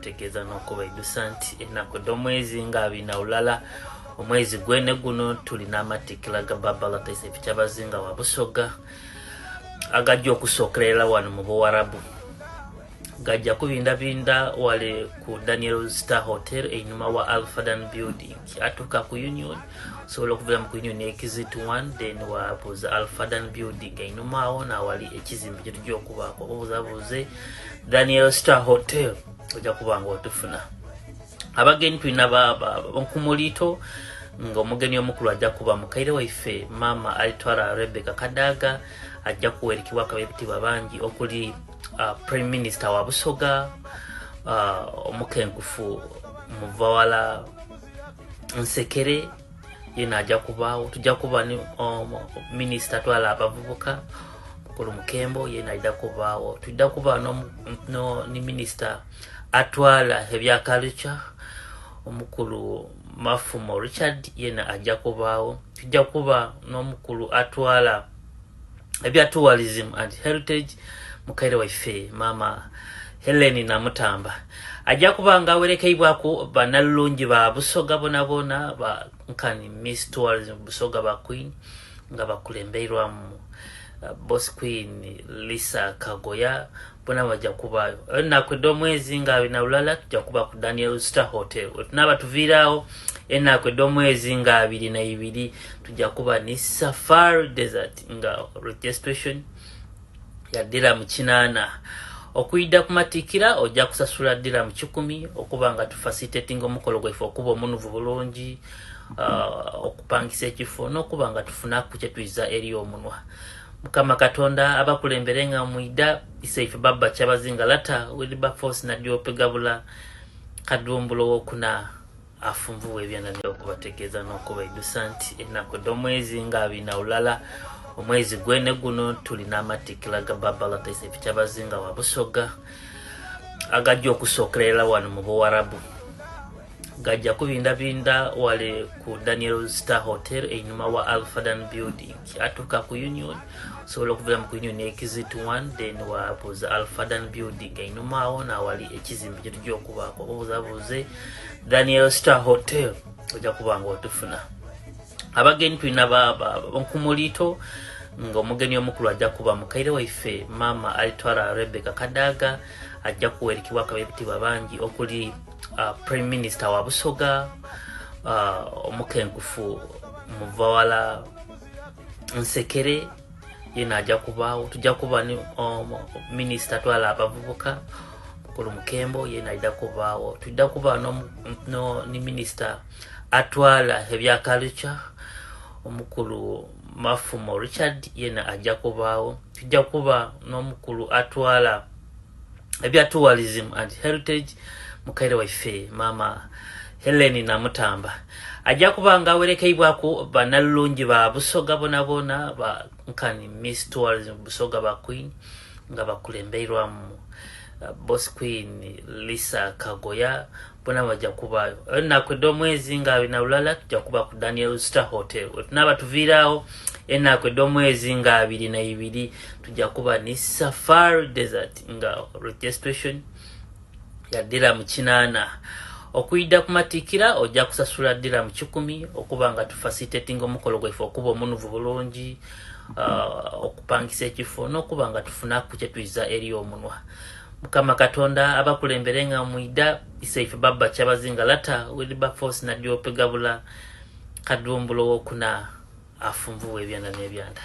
Okubategeeza n'okubaidusa nti ennaku edh'omwezi nga 21 omwezi gwene guno tulina amatikkira ga Baba Lataisa Kyabazinga wa Busoga agajja okusookerera wano mu Buwarabu. Gajja kubindabinda wale ku Daniel Star Hotel einhuma wa Alfadan Building. Atuuka ku Union, osobola okuviira mu ku Union Exit 1 then wabuuza Alfadan Building einhuma awo nawali ekizimbe kyetujja okubaako. Obuuzabuuze Daniel Star Hotel ojja kuba nga otufuna. Abagenyi tulina nkumuliito nga omugenyi omukulu ajja kuba mukaire waife maama alitwala Rebecca Kadaga, ajja kuwerekebwako ab'ebitiibwa bangi okuli Prime Minister wa Busoga, omukenkufu Muvawala Nsekere yena ajja kubaawo. Tujja kuba ni minisita atwala abavubuka mukulu Mukembo yena ajja kubaawo. Tujja kuba no, ni minisita atwala ebya culture omukulu Mafumo Richard yena ajja kubaawo. Tujja kuba n'omukulu atwala ebya tourism and heritage mukaire waife maama Helen Namutamba ajja kuba nga awerekeibwaku bannalulungi ba Busoga bonabona ba nkani Miss Tourism Busoga ba Queen nga bakulembeirwamu Boss Queen Lisa Kagoya, bona bajja kubaayo ennaku ed'omwezi nga 24. Tujja kuba ku Daniel Star Hotel. Wetunaaba tuviiraawo ennaku ed'omwezi nga 22, tujja kuba ni Safari Desert nga registration ya dirham 8. Okuyida ku matikkira ojja kusasula dirham 100 okuba nga tufacilitating omukolo gwaife okuba omunuvu bulungi, okupangisa ekifo n'okuba nga tufunaku kyetwiza eri omunwa. Mukama Katonda abakulembere nga mwida. Isaife Baba Kyabazinga Lata Wilberforce Nadiope Gabula Kadumbulo wokuna afunvuwa ebyanda okubategeeza n'okubaidusa nti ennaku ed'omwezi nga 24 omwezi gwene guno tulina amatikkira ga Baba Lataisa Kyabazinga wa Busoga agajja okusookerera wano mu Buwarabu. Gajja kubindabinda wale ku Daniel Star Hotel einhuma wa Alfadan Building. Atuuka ku Union, osobola okuviira mu ku Union Exit 1 then wabuuza Alfadan Building einhuma awo nawali ekizimbe kyetujja okubaako. Obuuzabuuze Daniel Star Hotel ojja kuba nga otufuna. Abagenyi tulina nkumuliito nga omugenyi omukulu ajja kuba mukaire waife maama alitwala Rebecca Kadaga, ajja kuwerekebwako ab'ebitiibwa bangi okuli Prime Minister wa Busoga, omukenkufu Muvawala Nsekere yena ajja kubaawo. Tujja kuba ni minisita atwala abavubuka mukulu Mukembo yena ajja kubaawo. Tujja kuba no, no, ni minisita atwala ebya culture omukulu Mafumo Richard yena ajja kubaawo. Tujja kuba n'omukulu atwala ebya tourism and heritage mukaire waife maama Helen Namutamba, ajja kuba nga awerekeibwaku bannalulungi ba Busoga bonabona ba nkani Miss Tourism Busoga ba Queen nga bakulembeirwamu Boss Queen Lisa Kagoya, bona bajja kubaayo ennaku ed'omwezi nga 24. Tujja kuba ku Daniel Star Hotel. Wetunaaba tuviiraawo ennaku ed'omwezi nga 22, tujja kuba ni Safari Desert nga registration ya dirham 8. Okuyida ku matikkira ojja kusasula dirham 100 okuba nga tufacilitating omukolo gwaife okuba omunuvu bulungi, okupangisa ekifo n'okuba nga tufunaku kyetwiza eri omunwa. Mukama Katonda abakulembere nga mwida. Isaife Baba Kyabazinga Lata Wilberforce Nadiope Gabula Kadumbulo wokuna afunvuwa ebyanda n'ebyanda.